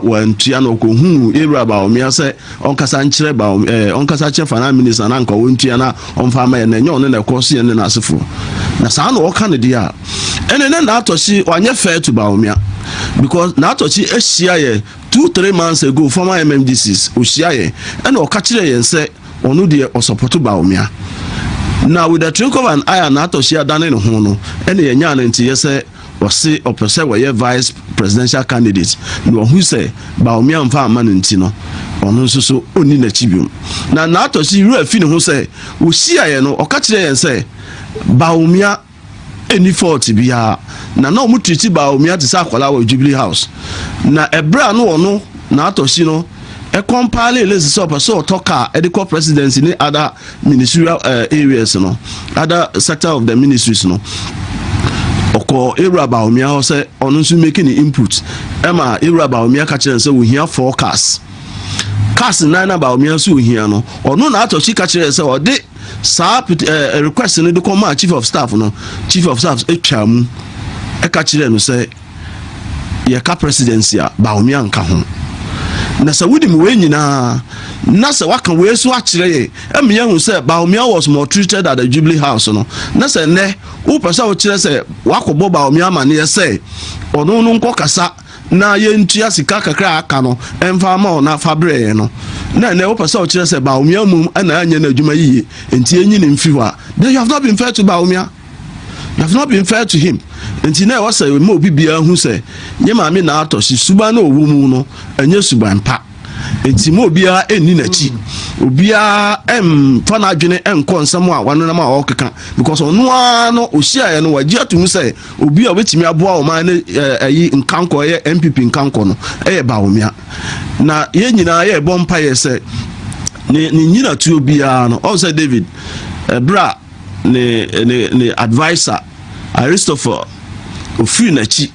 Wantua no, ɔkɔhuu ewura Bawumia sɛ ɔnkasa nkyerɛ Bawumia, ɔnkasa kyerɛ finance minister na nka wɔntua na ɔmfa ama yɛ, na ɛnyɛ ɔno na ɛkɔ so yɛ ne n'asefoɔ. Na saa na ɔka no deɛ a, ɛne ne Naa Torshie wanyɛ fair to Bawumia, because Naa Torshie ahyia yɛ 2-3 months ago, former MMDCEs ɔhyia yɛ, ɛna ɔka kyerɛ yɛn sɛ ɔno deɛ ɔsupport Bawumia. Na with the trick of an eye, Naa Torshie adane ne ho no, ɛna yɛnyaa no ntiyɛ sɛ ɔse ɔpɛ sɛ wɔyɛ vice presidential candidate, na ɔhu sɛ Bawumia mfa ama no, nti no ɔno nso so ɔnni n'akyi biom. Na Naa Torshie wura fi ne ho sɛ ɔhyiaeɛ no, ɔka kyerɛ yɛn sɛ Bawumia ɛni fault biara, na ɔmo treat Bawumia te sɛ akwadaa wɔ Jubilee House. Na ɛberɛ a no ɔno Naa Torshie no ɛcompile list sɛ ɔpɛ sɛ ɔtɔ car ɛde kɔ presidency ne other ministerial areas no, other sector of the ministries no, ɔkɔ ewura Bawumia hɔ sɛ ɔno nso making ne input, ɛma ewura Bawumia ka kyerɛ no sɛ ohia four cars, cars nnan. Na Bawumia nso ohia no, ɔno Naa Torshie ka kyerɛ sɛ ɔde saa request no de kɔ maa chief of staff no. Chief of staff atwa mu ɛka kyerɛ no sɛ yɛka presidency a, Bawumia nka ho. Na sɛ wonim wei nyinaa, na sɛ waka wei so akyerɛ yɛ, ɛmi yɛn hu sɛ Bawumia was maltreated at the Jubilee House no, na sɛ nnɛ wopɛ sɛ wokyerɛ sɛ wakɔbɔ Bawumia amaneɛ sɛ ɔno no nkɔ kasa na yɛntua sika kakra a aka no ɛmfa ama ɔna fa brɛ yɛn no, na ɛnɛ wopɛ sɛ wokyerɛ sɛ Bawumia mum ɛna anyɛ no adwuma yie nti ɛnyi ne mfi hɔ a, then you have not been fair to Bawumia, you have not been fair to him. Nti na ɛwɔ sɛ ma obi biara hu sɛ nye maame Naa Torshie suban na ɔwɔ mu no ɛnyɛ suban pa, nti ma obiara ɛnni n'akyi, obiara ɛmfa n'adwene ɛnkɔ nsɛm a wanonam a ɔrekeka, because ɔno ara no ɔhyiaeɛ no wagye atum sɛ obi a obɛtumi aboa ɔman ne ɛyi nkankɔ, ɛyɛ NPP nkankɔ no, ɛyɛ Bawumia. Na yɛn nyinaa yɛrebɔ mpaeɛ sɛ ne nyinatuo biara no, ɔn sɛ David, ɛberɛ a ne adviser Ahitofel ofiri n'akyi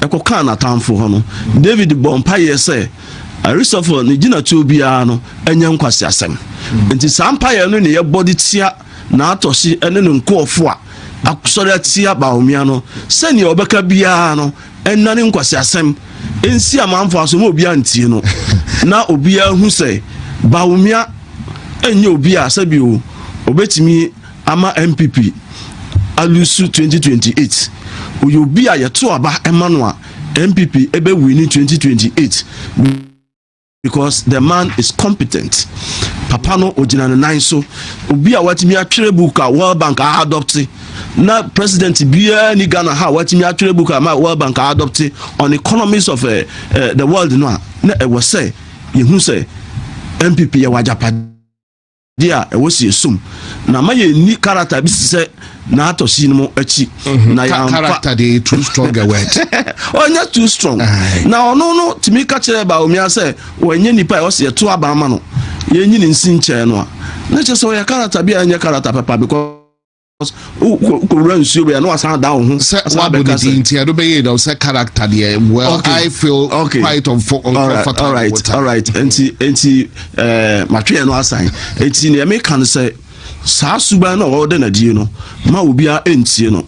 ɛkɔkaa n'atamfo hɔ no, David bɔ mpaeɛ sɛ Ahitofel ne gyinatuo biara no ɛnyɛ nkwasi asɛm. Nti saa mpaeɛ no ne yɛbɔ de tia Naa Torshie ɛne ne nkoɔfo a asɔre atia Bawumia no, sɛnea ɔbɛka biara no ɛnane nkwasi asɛm, nsi amanfo aso ma obiara ntie no, na obiara hu sɛ Bawumia ɛnyɛ obi a sɛbi o obetumi ama NPP alose 2028. Oyɛ obi a yɛto aba ɛma no a, NPP ɛbɛwin 2028, because the man is competent. Papa no ogyina ne nan so, obi a watumi atwerɛ book a World Bank adopt, na president biara ni Ghana ha a watumi atwerɛ book a ma World Bank adopt on economies of the world no a, na ɛwɔ sɛ yɛhu sɛ NPP yɛwɔ agyapadeɛ a ɛwɔ si esum, na ma yɛ ni character bi sɛ Naa Torshie no mu akyi. Na yɛamfa character de, too strong a word. Ɔnyɛ too strong. Na ɔno no tumi ka kyerɛ Bawumia sɛ wɔnyɛ nipa a ɔsɛ yɛto aba ama no, yɛnyi ne nsi nkyɛn no a, na kyerɛ sɛ ɔyɛ character bi a ɛnyɛ character papa, because wokɔwura nsuo bɛyɛ na wasan da wo ho. Sɛ wabɔ ne din nti ɛno bɛyɛ dɛ sɛ character deɛ, well, I feel quite uncomfortable. All right, nti matwe yɛn no asan. Nti nea meka no sɛ saa suban no a wɔde n'adie no ma obiara ntie no,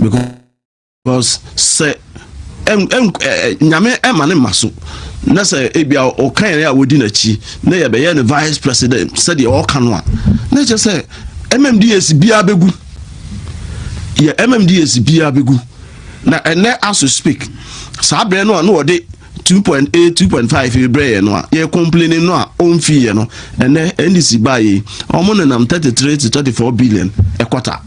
because sɛ ɛn ɛn ɛɛ Nyame ɛma ne ma so, na sɛ ebia ɔka yɛn a wɔdi n'akyi na yɛbɛyɛ no vice president sɛdeɛ ɔka no a, na kyerɛ sɛ MMDAs biara bɛgu, yɛ MMDAs biara bɛgu. Na ɛnɛ as we speak, saa berɛ no a na wɔde 2.8, 2.5 brɛ yɛ no a yɛ complaining no a ɔmfi yɛ no, ɛnɛ NDC baa yi, ɔmo nenam 33 to 34 billion ɛkɔta.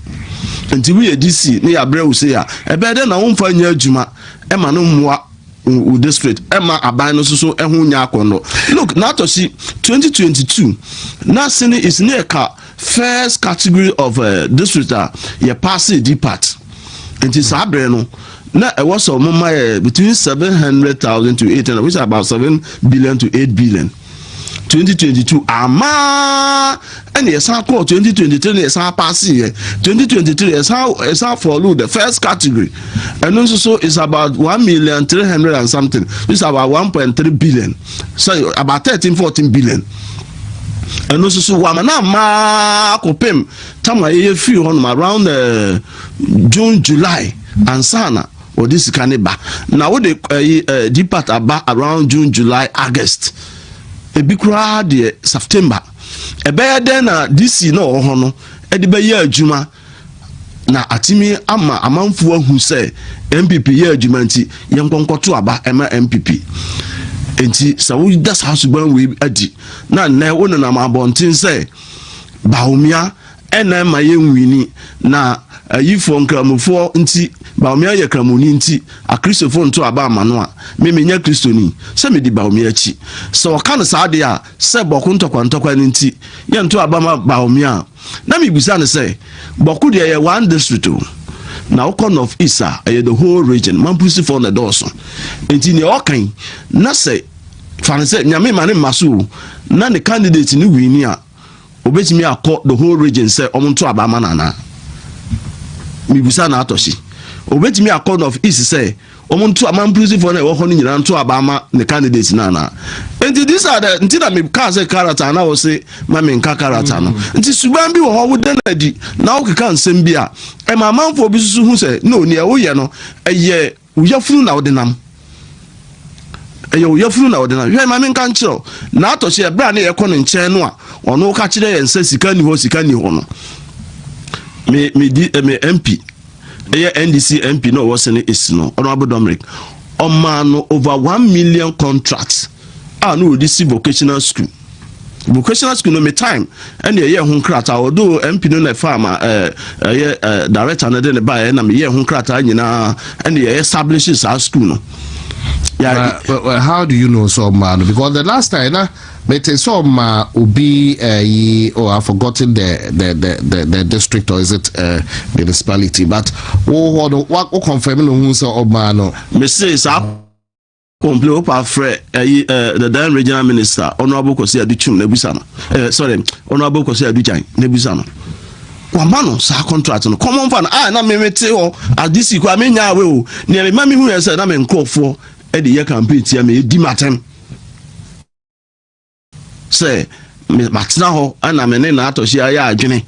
Nti woyɛ DC ne yɛabrɛ wo sei a, ɛbɛyɛ dɛ na womfa nyɛ adwuma ɛma no mmoa wo district, ɛma aban no nso so ɛho nya akɔnnɔ. Look, Naa Torshie 2022 na Sene is ne ɛka first category of district a yɛ pass DPAT. Nti saa berɛ no na ɛwɔ sɛ ɔmo ma yɛ between 700,000 to 800, which is about 7 billion to 8 billion 2022. Ama ɛna yɛsan kɔɔ 2023 na yɛsan pass yɛ 2023, yɛsan follow the first category. Ɛno nso so is about 1 million 300 and something, which is about 1.3 billion, so about 13, 14 billion. Ɛno nso so wama na maa kɔpem tam a yɛyɛ firi hɔnom around June, July ansana. Ɔde sika ne ba na wode ɛyi dpat aba around June, July, August, ebi koraa deɛ September. Ɛbɛyɛ dɛn na DC na ɔwɔ hɔ no ɛde bɛyɛ adwuma na atumi ama amanfoɔ ahu sɛ NPP yɛ adwuma, nti yɛn nkɔnkɔto aba ɛma NPP? Nti sɛ woda saa suban wei adi na nnɛ wo nenam abɔnten sɛ Bawumia ɛna ɛma yɛn win na ayifoɔ nkramofoɔ, nti Bawumia yɛ kramoni, nti akristofoɔ nto aba ama no a, meme nyɛ Kristoni sɛ medi Bawumia akyi. Sɛ ɔka no saa deɛ a, sɛ Bawku ntɔkwa ntɔkwa no nti yɛnto aba ma Bawumia a, na mebisa no sɛ Bawku deɛ yɛ one district o, na wokɔ North East a, ɛyɛ the whole region. Mampusifoɔ na ɛdɔɔso, nti nea ɔkan na sɛ fa no sɛ Nyame ma ne mma so o, na ne candidate ne win a, obetumi akɔ the whole region sɛ ɔmo nto aba ama nana? Mibusa na atɔ si obetumi akɔ North East sɛ ɔmo nto amampusifoɔ na ɛwɔ hɔ no nyinaa nto aba ama ne candidate na ana? Nti these are the, nti na mi kaa sɛ character na wɔse ma mi nka character no. Nti suban bi wɔ hɔ, woda no adi na wokeka nsɛm bi a ɛma amanfoɔ bi soso hu sɛ no, nea woyɛ no ɛyɛ woyafunu na wode nam, ɛyɛ woyafunu na wode nam. Hwɛ, ma mi nka nkyerɛw na atɔ hyɛ ɛberɛ a ne yɛkɔ ne nkyɛn no a, ɔno ka kyerɛ yɛn sɛ sika ni hɔ, sika ni hɔ no, me me di me MP, ɛyɛ NDC MP na ɔwɔ Sene East no, Honourable Dominic, ɔmaa no over 1 million contracts a no wɔde si vocational school. Vocational school no, me time ɛna ɛyɛ ho nkrataa. Ɔdo MP no na ɛfa ama ɛyɛ director no de ne ba ɛna meyɛ ho nkrataa nyinaa ɛna yɛ establish saa school no. Yeah, but how do you know so man? Because the last time na mete sɛ ɔma obi oh, I've forgotten the district, or is it municipality? But wo no wo confirm no hu sɛ ɔma no. Me say saa complain wo pa frɛ ɛyi the then regional minister, Honourable Kwasi Adutwum, na ebusa no, sorry, Honourable Kwasi Adutwan, na ebusa no. Wama no saa contract no, common fund a na meme te hɔ adisi kɔ a menya awe o. Nea mema mehu yɛ sɛ na me nkurɔfoɔ ɛde yɛ campaign tia me, ɛdi matɛm sɛ matena hɔ ɛna me ne naatɔhye ayɛ adwene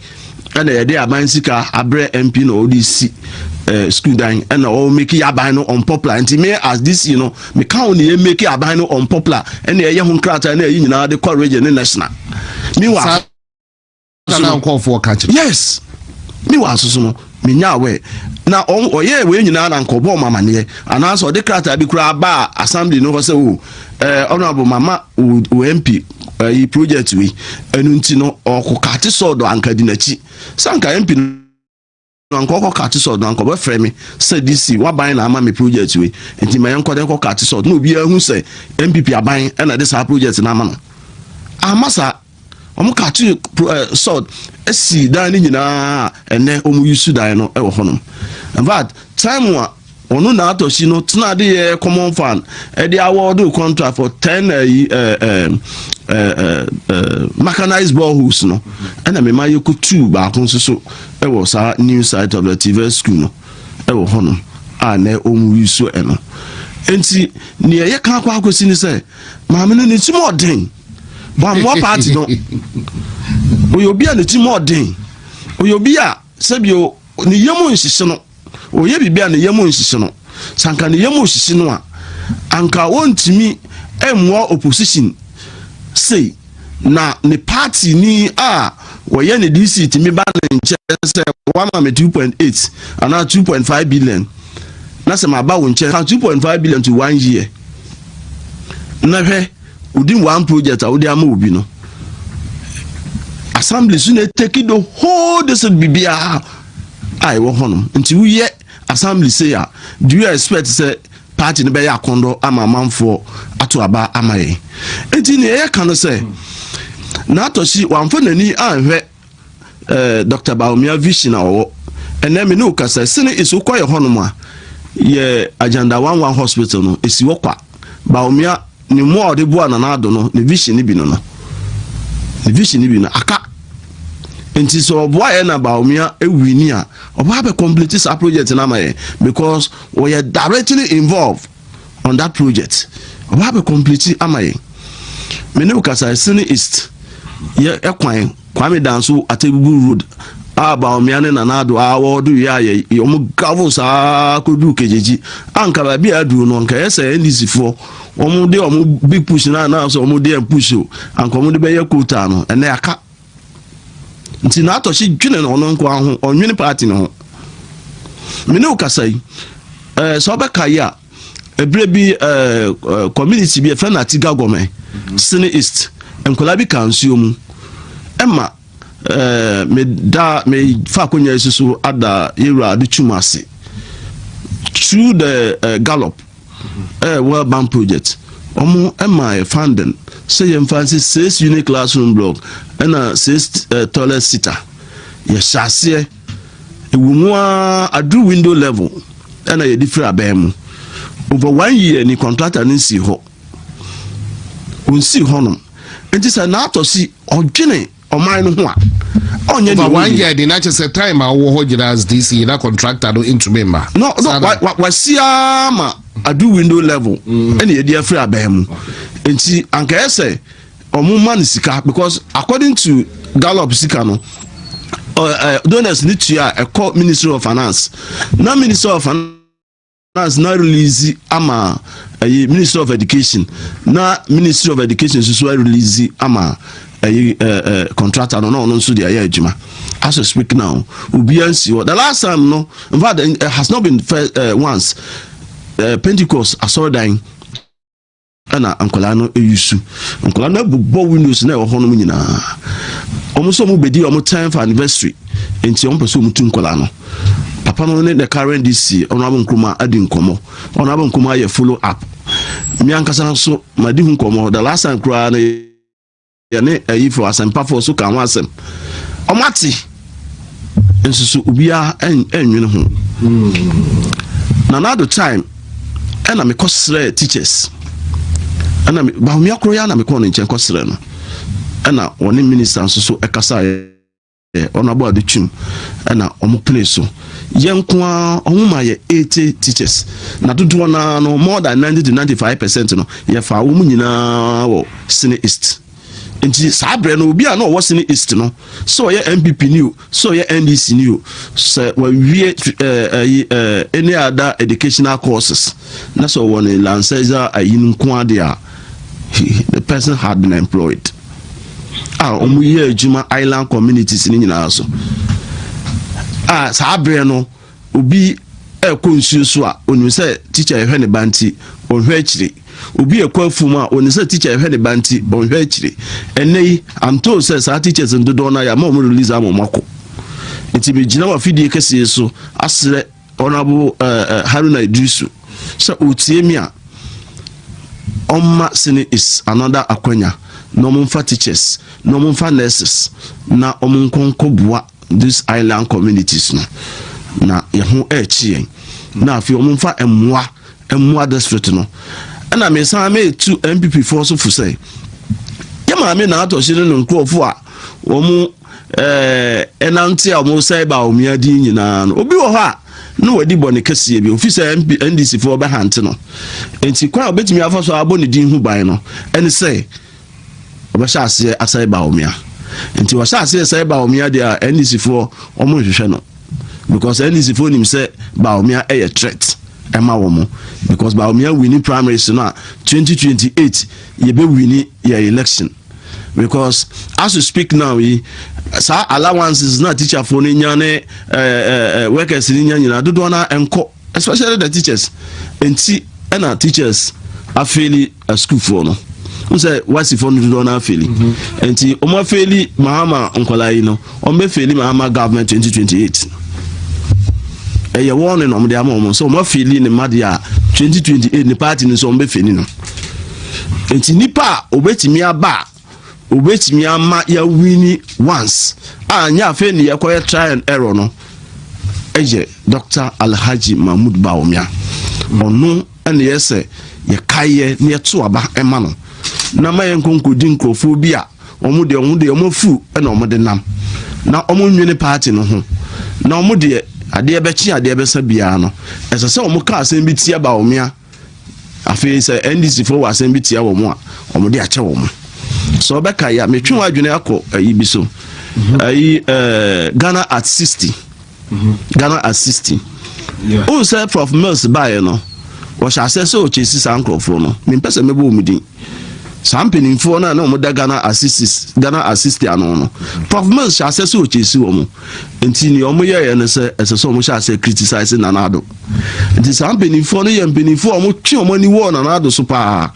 ɛna yɛde aban sika abrɛ MP na ɔde si school dan ɛna ɔwɔ make aban no unpopular. Nti me as DC no, meka wo ne yɛ make aban no unpopular ɛna ɛyɛ ho nkrataa na ɛyi nyinaa de kɔ region ne national. Meanwhile, na nkɔfoɔ ka kyerɛ. Yes, meanwhile soso no menya awɛ na ɔyɛ wei nyinaa na nkɔbɔ ɔmo amaneɛ anaasɛ ɔde krataa bi koraa ba assembly no hɔ sɛ o honourable, mama o MP ɛyi project wei, ɛnu nti no ɔkɔ cut sod, anka di n'akyi sɛ anka MP no anka ɔkɔ cut sod no, anka ɔbɛfrɛ me sɛ DC waban na ama me project wei, nti ma yɛn nkɔ de nkɔ cut sod na obiara hu sɛ NPP aban ɛna de saa project no ama no. Ama saa ɔmo cut sod esi dan no nyinaa, ɛnɛ ɔmo use dan no ɛwɔ hɔnom. In fact, time a ɔno na atɔ si no tena de yɛ common fund ɛde award contract for 10 ɛyi ɛɛ ɛɛ ɛɛ mechanized boreholes no, ɛna mɛma yɛ kɔ two baako nso so ɛwɔ saa new site of the TVET school no ɛwɔ hɔnom a na ɔmo use ɛno. Nti nea yɛ kan akɔ akɔsi ni sɛ maame no ne ti mu ɔden bɔnmoa party no, oyɛ obi a ne ti mu ɔden, oyɛ obi a sɛbio ne yam nhyehye no, oyɛ biribi a ne yam nhyehye no. Sanka ne yam nhyehye no a, anka wɔntumi mmoa opposition sei na ne party ni a wɔyɛ ne DC tumi ba ne nkyɛn sɛ wama me 2.8 anaa 2.5 billion, na sɛ maba wo nkyɛn ka 2.5 billion to one year na hwɛ, within one project a wode ama obi no, assembly so na take the whole district bibiara a ɛwɔ hɔnom. Nti woyɛ assembly sei a, do you expect sɛ party no bɛyɛ akɔndɔ ama amanfoɔ ato aba ama yɛn? Nti nea ɛyɛ ka no sɛ n'atɔsi wamfa n'ani anhwɛ Dr Bawumia vision a ɔwɔ. Ɛnɛ me ne wo kasa sene esi wokɔ yɛ hɔnom a, yɛ Agenda One One Hospital no esi hɔ kwa. Bawumia ne mu a ɔde boa Nana Ado no, ne vision ni bi no, ne vision ni bi no aka. Nti sɛ ɔboa yɛ na Bawumia ewin a, ɔba abɛ complete saa project no ama yɛ because wɔyɛ directly involved on that project. Ɔba abɛ complete ama yɛ. Me ne wo kasa, Sene East yɛ ɛkwan Kwame Danso Atebubu Road. A Bawumia ne Nana Addo a wɔde wie a yɛ wɔn gavel saa kɔduru Kegyegyi, anka baabi a aduru no, anka ɛyɛ sɛ NDC foɔ wɔn de wɔn big push na anaasɛ wɔn de push o, anka wɔn de bɛyɛ quota no. Ɛnɛ aka nti Naa Torshie dwene na ɔno nko ho, ɔnwene party no ho. Mene wo kasa yi, sɛ ɔbɛka yi a, ebire bi ɛɛ ɛɛ community bi ɛfɛ na Atiga Gɔmɛ, Sene East, nkwadaa bi ka nsuo mu ɛma me da me fa akonnwa yi soso ada yɛwura ade twum ase through the Galop World Bank project. Ɔmo ɛma yɛ funding sɛ yɛmfa nsi six unit classroom block ɛna six toilet sitter. Yɛhyɛ aseɛ ewu mu a aduru window level ɛna yɛde firi abɛn mu. Over one year ni, contractor ne nsi hɔ, onsi hɔnom. Nti sɛ Naa Torshie ɔdwene ɔman no ho a, ɔnyɛ Over one year de, na kyerɛ sɛ time a wɔwɔ hɔ gyina as DC na contractor no ntumi mma. No, wasi ama adu window level ɛna yɛde afiri abɛn mu. Nti anka yɛ sɛ ɔmo ma no sika, because according to Galop sika no, donors ni tua a, ɛkɔ Ministry of Finance, na Ministry of Finance na release ama ɛyi Ministry of Education, na Ministry of Education nso so release ama ɛyi ɛɛ ɛɛ contractor no, na ɔno nso de ayɛ adwuma. As we speak now, obiara nsi hɔ. The last time no, in fact, it has not been first, once Pentecost asɔredan ɛna nkwadaa no eyusu. Nkwadaa no abobɔ windows na ɛwɔ hɔ nom nyinaa. Wɔn nso wɔn bɛdi wɔn 10th anniversary, nti wɔn pɛ sɛ wɔn tu nkwadaa no. Papa no ne the current DC, Honourable Nkrumah, adi nkɔmɔ. Honourable Nkrumah ayɛ follow up. Mi ankasa nso ma di ho nkɔmɔ. The last time koraa no, yɛne ayifo asɛmpafoɔ so ka ho asɛm. Ɔmo ate nso so, obiara ɛnwene ho. Nana Addo time ɛna mekɔ srɛ teachers, ɛna Bawumia koro yɛ na mekɔɔ ne nkyɛn kɔ srɛ no, ɛna wɔne minister nso so ɛkasa yɛ, ɔno abɔ ade twum, ɛna ɔmo pene so. Yɛn nko ara ɔmo ma yɛ 80 teachers, na dodoɔ naa no, more than 90 to 95% no, yɛfa wɔn nyinaa wɔ Sene East. Nti saa berɛ no, obi a na ɔwɔ Sene East no, sɛ ɔyɛ NPP ni o, sɛ ɔyɛ NDC ni o, sɛ wawie ɛyi any other educational courses na sɛ ɔwɔ ne licensure ayi no nko ade a, the person had been employed a wɔn yɛ adwuma island communities ne nyinaa so. A saa berɛ no, obi ɛkɔ nsuo so a, onim sɛ teacher ɛhwɛ ne ba, nti ɔnhwɛ akyire. Obi ɛkɔ afum a, onim sɛ teacher ɛhwɛ ne ba, nti ɔnhwɛ akyire. Ɛnɛ yi, I'm told sɛ saa teachers dodoɔ no a yɛama wɔn release ama wɔn akɔ. Nti megyina wɔ afidie kɛseɛ so asrɛ Honourable Haruna Idrisu sɛ otie mi a, ɔmma Sene East another akwanya na ɔmomfa teachers na ɔmomfa nurses na ɔmo nkɔnkɔ boa this island communities no, na yɛn ho ɛrekyi yɛn. Na afei ɔmomfa mmoa district no. Ɛna mesan meetu NPP foɔ so fo sɛ yɛ maame Naa Torshie ne ne nkurɔfoɔ a wɔn ɛnante a wɔn sɛ Bawumia din nyinaa no, obi wɔ hɔ a na wadi bɔne kɛseɛ bi ofi sɛ MP, NDC foɔ bɛhante no. Nti kwan a obetumi afa so abɔ ne din ho ban no ɛne sɛ ɔbɛhyɛ aseɛ asɛe Bawumia. Nti wɔhyɛ aseɛ sɛe Bawumia deɛ a, NDC foɔ wɔn nhwehwɛ no, because NDC foɔ nim sɛ Bawumia ɛyɛ threat ɛma wɔn, because Bawumia winning primaries no a, 2028 yɛbɛ win yɛ election, because as we speak now yi, saa allowances na teacher foɔ no nya ne ɛɛ ɛɛ workers no nya nyinaa, dodoɔ na nkɔ, especially the teachers. Nti ɛna teachers afail sukuufoɔ no n sɛ wasifoɔ no dodoɔ no afail. Nti wɔn afail Mahama nkɔla yi no, wɔn bɛ fail Mahama government 2028. Ɛyɛ wɔn ne na wɔn de ama wɔn sɛ wɔn afail ne mma deɛ a, 2028 ne party no nso wɔn bɛ fail no. Nti nipa a obetumi aba a obetumi ama yɛawin once a nyɛ afei ne yɛkɔyɛ try and error no ɛyɛ Dr. Alhaji Mahmood Bawumia. Ɔno ɛna yɛ sɛ yɛkaeɛ na yɛto aba ɛma no, na ma yɛn nkonkodi nkurɔfoɔ bi a wɔn deɛ wɔn afu ɛna wɔn de nam na wɔn nwene party no ho, na wɔn deɛ adeɛ bɛkye adeɛ bɛsa biara no, ɛsɛ sɛ wɔn ka asɛm bi tia Bawumia. Afei sɛ NDC foɔ wɔ asɛm bi tia wɔn a, wɔn de akyɛ wɔn. Sɛ ɔbɛka yi a, metwe wɔn adwene akɔ ayi bi so. Ayi Ghana at 60, Ghana at 60. Wohu sɛ Prof Mills baeɛ no, wɔhyɛ aseɛ sɛ ɔkyɛsi saa nkurɔfoɔ no. Mempɛ sɛ mɛbɔ wɔn din, saa mpanimfoɔ no a na wɔda Ghana at 60, Ghana at 60 ano no. Prof Mills hyɛ aseɛ sɛ ɔkyɛsi wɔn, nti nea wɔn yɛeɛ no sɛ ɛsɛ sɛ wɔn hyɛ aseɛ criticize Nana Addo. Nti saa mpanimfoɔ no yɛ mpanimfoɔ a wɔtwe wɔn ani wɔ Nana Addo so paa.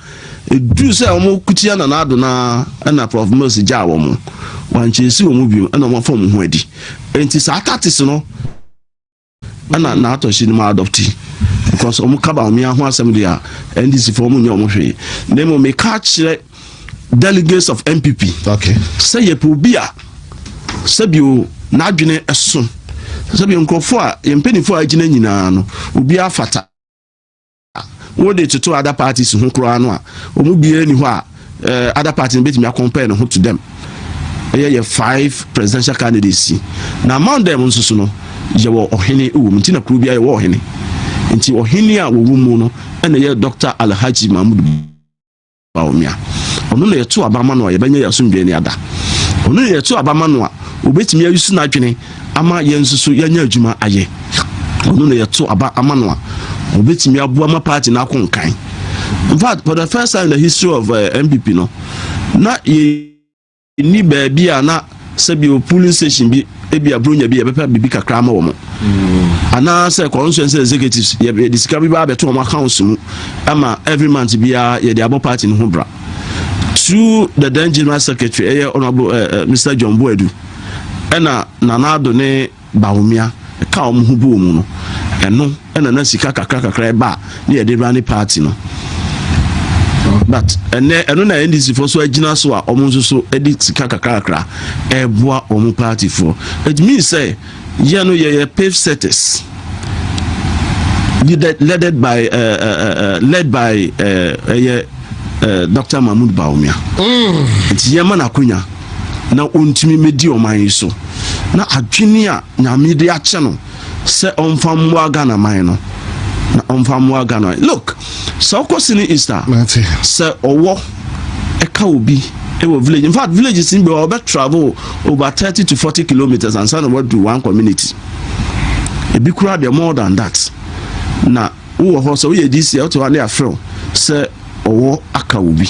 Eduru sɛ wɔn kutia Nana Addo na ɛna Prof Mills gyaa wɔn, wankyɛsi wɔn bio, ɛna wɔn afa wɔn ho adi. Nti saa tactics no ɛna n'atɔhye no mu adopt, because ɔmo ka Bawumia ho asɛm deɛ a, NDC foɔ ɔmo nyɛ ɔmo hwee. Na mmom meka kyerɛ delegates of NPP sɛ yɛpɛ obi a sɛbio n'adwene ɛso, sɛbio nkurɔfoɔ a yɛn mpanimfoɔ a agyina nyinaa no, obiara fata. Wode toto other parties ho koraa no a, ɔmo biara ni hɔ a other parties no bɛtumi acompare ne ho to them. Ɛyɛ yɛ five presidential candidates yi, na among them nso so no, yɛwɔ ɔhene wɔ mu. Nti na kuro biara yɛwɔ ɔhene. Nti ɔhene a wɔwɔ mu no ɛna yɛ Dr Alhaji Mahmud Bawumia. Ɔno na yɛto aba ma no a, yɛbɛnya yɛ asomdwe ne ada. Ɔno na yɛto aba ma no a, obɛtumi ayi so n'adwene ama yɛn nso so yɛanya adwuma ayɛ. Ɔno na yɛto aba ama no a, obɛtumi aboa ma party no akɔ nkan. In fact, for the first time in the history of NPP no, na yɛ ni baabi a na sɛbi o polling station bi, ebi aburonya bi, yɛbɛpɛ biribi kakra ama wɔn, anaasɛ constituency executives, yɛde sika bi ba abɛto wɔn accounts mu ama every month biara yɛde abɔ party no ho bra through the then general secretary, ɛyɛ Honourable Mr John Boadu. Ɛna Nana Addo ne Bawumia ka wɔn ho bu wɔn no, ɛno ɛna na sika kakra kakra ɛba a ne yɛde run party no. But ɛnɛ ɛno na NDC foɔ so agyina so a, wɔn nso so de sika kakra kakra ɛreboa wɔn party foɔ. It means sɛ yɛn no yɛyɛ pace setters, led by led by ɛyɛ Dr Mahmood Bawumia. Nti yɛn ma n'akonya na ɔntumi mɛdi ɔman yi so, na adwene a Nyame de akyɛ no sɛ ɔmfa mmoa Ghana man no, na ɔmfa mmoa Ghana. Look, sɛ ɔkɔ Sene East a, sɛ ɔwɔ ɛka obi ɛwɔ village, in fact, villages ni bi ɔbɛ travel over 30 to 40 kilometres ansa na wadu one community. Ebi kura deɛ, more than that. Na wowɔ hɔ sɛ woyɛ DC a, wote hɔ ne afrɛ sɛ ɔwɔ aka obi,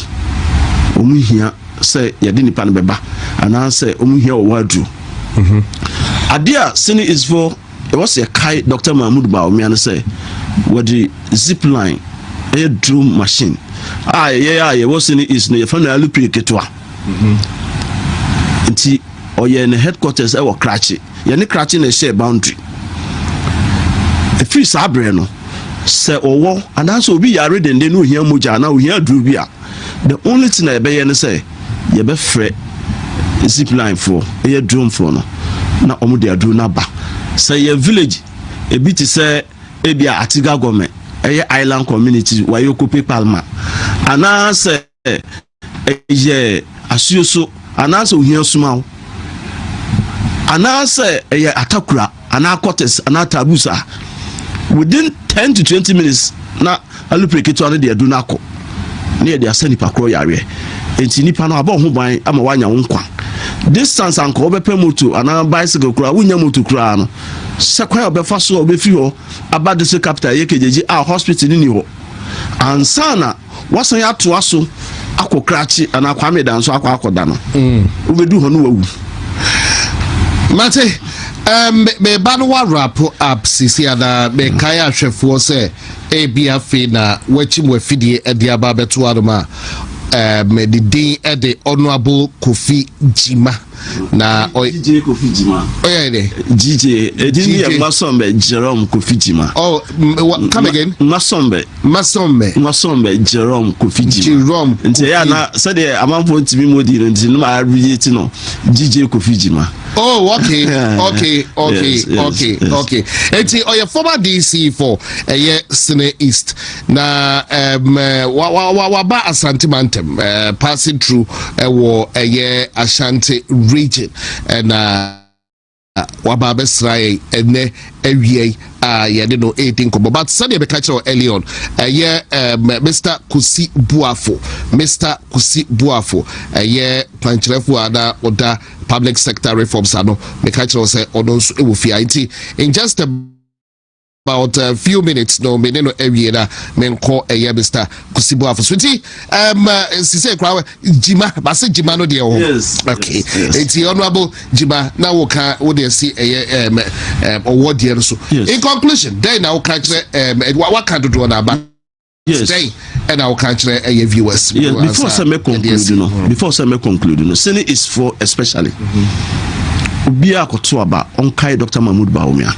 wɔn hia sɛ yɛde nipa no bɛba anaasɛ wɔn hia ɔwɔ aduro. Adeɛ a Sene East foɔ ɛwɔ sɛ yɛkae Dr Mahmood Bawumia no sɛ wɔde zipline, ɛyɛ drone machine a ɛyɛ a yɛwɔ Sene East no, yɛfrɛ no alupre ketewa. Nti ɔyɛ ne headquarters ɛwɔ Krakye. Yɛne Krakye na ɛhyɛ boundary. Ɛfiri saa berɛ no, sɛ ɔwɔ anaasɛ obi yare denden na ohia mogya anaa ohia aduro bi a, the only thing a yɛbɛyɛ no sɛ yɛbɛfrɛ zipline foɔ, ɛyɛ drone foɔ no, na wɔn de aduro no aba. Sɛ yɛ village ebi te sɛ ebi a Atiga Government, ɛyɛ island community, Wayokope, Palma, anaasɛ ɛyɛ Asuo so, anaasɛ ohia Sumawo, anaasɛ ɛyɛ Atakura anaa Cortes anaa Tabusa, within 10 to 20 minutes na alupere ketewa no de adu no akɔ ne yɛde asa nipa korɔ yareɛ. Nti nipa no abɔ ho ban ama wanya wo nkwa. Distance anka wobɛpɛ moto anaa bicycle koraa, wonya moto koraa no, sɛ kwan a wobɛfa so a wobɛfiri hɔ aba district capital yɛ Kegyegye a hospital no ni hɔ, ansa na wasan atoa so akɔ Krakye anaa Kwame Dan so akɔ akɔda no, wobɛdu hɔ no wawu. Mate. Meba no wa wrap up sisi ana mekae ahwɛfoɔ sɛ ebi afei na wakyi mu afidie de aba abɛto anom a, ne din de Honourable Kofi Jima na GJ Kofi Jima. Ɔyɛ dɛ? GJ edin ni yɛ Masombe Jerome Kofi Jima. Oh, come again. Masombe. Masombe. Masombe Jerome Kofi Jima. Jerome. Nti ɛyɛ ana sɛdeɛ amanfoɔ ntumi mu di no, nti no ma abbreviate no GJ Kofi Jima. Oh, okay. Okay. Okay. Eti ɔyɛ former DC for ɛyɛ Sene East na wa wa wa waba Asante Mantam, passing through ɛwɔ ɛyɛ Ashanti Region ɛna. Waba abɛsra yɛn ɛnɛ awia yi a yɛde no ɛredi nkɔmmɔ, but sɛdeɛ bɛka kyerɛ early on, ɛyɛ Mr Kusi Buafo, Mr Kusi Buafo, ɛyɛ kwankyerɛfoɔ a na ɔda public sector reforms ano. Meka kyerɛ sɛ ɔno nso ɛwɔ fie, nti in just about a few minutes no, me ne no awie na menkɔ ɛyɛ Mr Kusi Buafo so. Nti sise kora Gyima base Gyima no deɛ wɔ. Okay. Yes. Nti Honourable Gyima na woka wo deɛ si ɛyɛ ɔwɔ deɛ no so. In conclusion, dɛn na woka kyerɛ waka dodoɔ na aba? Dɛn ɛna woka kyerɛ ɛyɛ viewers? Yes, before sɛ me conclude no, before sɛ me conclude no, Sene East foɔ especially, obiara akɔto aba, ɔnkae Dr Mahmood Bawumia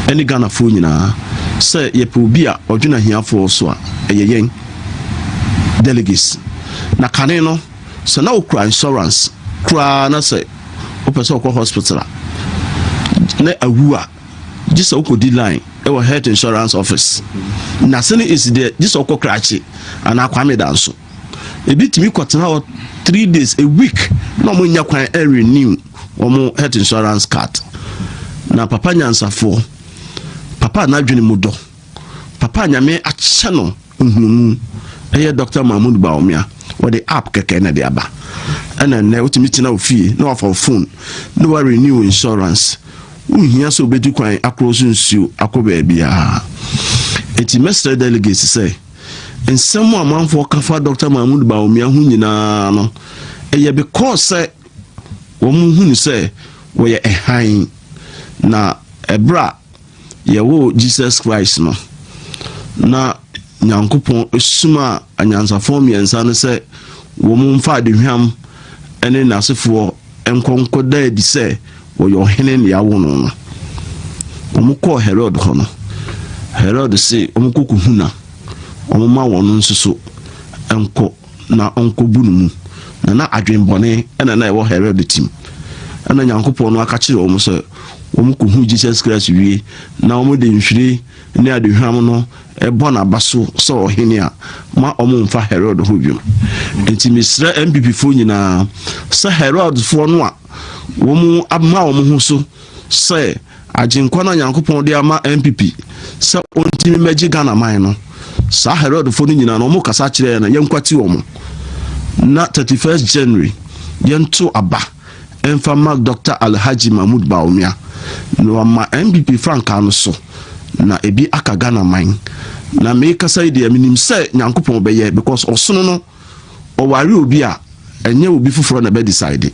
ɛne Ghanafoɔ nyinaa sɛ yɛpɛ obi a ɔdwene ahiafoɔ so a, ɛyɛ yɛn delegates. Na kane no, sɛ na wokura insurance koraa na sɛ wopɛ sɛ wokɔ hospital a na awu a, gye sɛ wokɔdi line ɛwɔ health insurance office. Na Sene East deɛ, gye sɛ wokɔ Krakye anaa Kwame Danso. Ebi tumi kɔtena hɔ 3 days, a week, na ɔmo nya kwan ɛrenew ɔmo health insurance card. Na papa nyansafoɔ, papa a n'adwene mu dɔ, papa a Nyame akyɛ no nhunumu, ɛyɛ Dr Mahmood Bawumia, wɔde app kɛkɛ na de aba. Ɛna nnɛ wotumi tena wo fie na wafa wo phone na wa renew insurance. Wonhia sɛ wobɛdi kwan akorɔ so nsuo akɔ baabiaa. Enti mɛsrɛ delegates sɛ nsɛm a amanfoɔ ka fa Dr Mahmood Bawumia ho nyinaa no, ɛyɛ because sɛ wɔn hunu sɛ wɔyɛ ɛhan. Na ɛberɛ a yɛwɔ Jesus Christ no, na Nyankopɔn esuma anyansafoɔ mmiɛnsa no sɛ wɔn mfa adehwam ne n'asefoɔ nkɔnkɔ da adi sɛ wɔyɛ ɔhene ne yɛawo no. Wɔn kɔɔ Herod hɔ no, Herod se wɔn kɔ kɔhu na wɔn ma wɔn nso so nkɔ na ɔnkɔbu no mu. Na adwenbɔne ɛna na ɛwɔ Herod tim. Ɛna Nyankopɔn no aka kyerɛ wɔn sɛ wɔn kɔhu Jesus Christ wie na wɔn de nhwire ne adehwam no ɛbɔ n'aba so sɛ ɔhene a, ma wɔn mfa Herod ho bio. Nti mesrɛ NPP foɔ nyinaa sɛ Herod foɔ no a wɔn ama wɔn ho so sɛ agyenkwa no a Nyankopɔn de ama NPP sɛ ɔntumi mmɛgye Ghana man no, saa Herod foɔ no nyinaa no, wɔn kasa kyerɛ yɛn na yɛnkwati wɔn na 31st January yɛnto aba ɛmfa ma Dr Alhaji Mahmood Bawumia na wama NPP frankaa no so na ebi aka Ghana man. Na mekasa yi deɛ, menim sɛ Nyankopɔn bɛyɛ, because ɔsono no ɔware obi a ɛnyɛ obi foforɔ na ɛbɛ decide,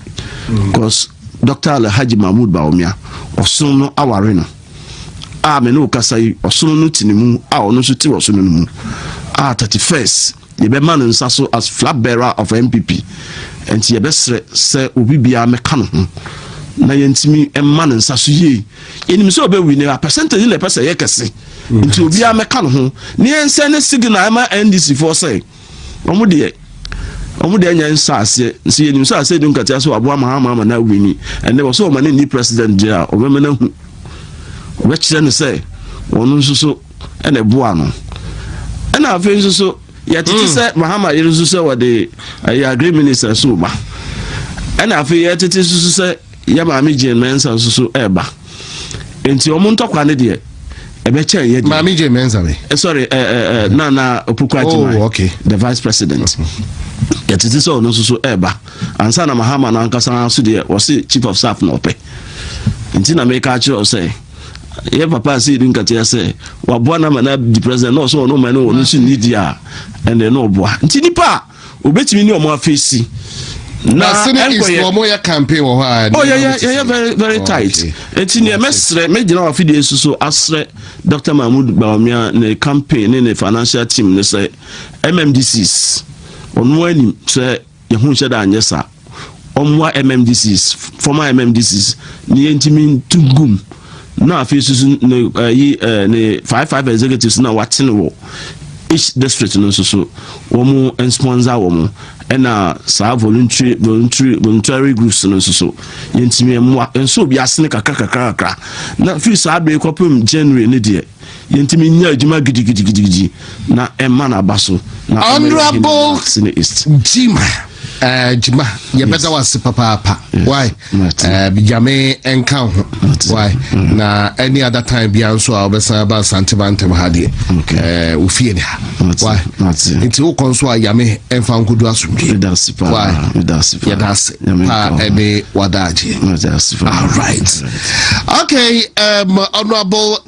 because Dr Alhaji Mahmood Bawumia, ɔsono no aware no a me ne wo kasa yi, ɔsono no te ne mu a ɔno nso te ɔsono no mu a 31st yɛbɛma no nsa so as flag bearer of NPP. Nti yɛbɛsrɛ sɛ obi biara mɛka no ho na yɛntumi mma ne nsa so yie. Yɛnim sɛ ɔbɛwi ne a percentage na ɛpɛ sɛ ɛyɛ kɛse, nti obiara mɛka no ho ne yɛnsɛ ne signal ɛma NDC foɔ sɛ wɔn deɛ nyɛ nsa aseɛ. Nso yɛnim sɛ asɛ du nkatea so aboa Mahama ama na awini. Ɛnɛ wɔ so ɔma ne ni president deɛ a ɔbɛma no ahu, ɔbɛkyerɛ no sɛ ɔno nso so ɛna ɛboa no. Ɛna afei nso so yɛtete sɛ Mahama yere nso sɛ wɔde ɛyɛ agri minister so ba. Ɛna afei yɛtete nso so sɛ yɛ maame Jane Mensa nso so ɛɛba. Nti ɔmo ntɔkwa ne deɛ ɛbɛkyɛn yɛ deɛ. Maame Jane Mensa mi. Sorry, Nana Opoku Agyemang. Oh, okay. The vice president, yɛtete sɛ ɔno nso so ɛɛba ansa na Mahama no ankasa nso deɛ, wɔse chief of staff na ɔpɛ. Nti na meka akyerɛ wo sɛ yɛ papa ase yɛdi nkatea sɛ waboa no ama no di president na ɔsɛ ɔno ma no ɔno nso nni di a, ɛnɛ na ɔboa. Nti nipa a obɛtumi ne ɔmo afeesi na Sene East, wɔn yɛ campaign wɔ hɔ a. Oh, yɛ very very tight. Eti nea mɛsrɛ, mɛgyina wɔ afidie so so asrɛ Dr Mahmood Bawumia ne campaign ne ne financial team ne sɛ MMDCs, ɔno anim sɛ yɛho nhyɛ da anyɛ saa, ɔmmoa MMDCs, former MMDCs ne yɛntumi ntu gum. Na afei soso ne ɛyi ne five five executives na wate no wɔ each district no nso so, wɔn sponsor wɔn. Ɛna saa voluntary groups no nso so, yɛntumi mmoa nso obi asene kakra kakra kakra. Na firi saa abere kɔpem January ne deɛ, yɛntumi nya adwuma gidigidigidi na ɛma n'aba so na Honourable Sene East. Jima. Gyima, yɛbɛda wo ase papaapa. Why? Nyame ɛnka wo ho. Why? Na any other time bia nso a wobɛsan aba Asante ntɛm ha deɛ, wofie ne ha. Why? Nti wokɔ nso a, Nyame ɛmfa nkodu asomdwe. Why? Yɛda ase paa ɛne wadaagye. All right, okay, honorable.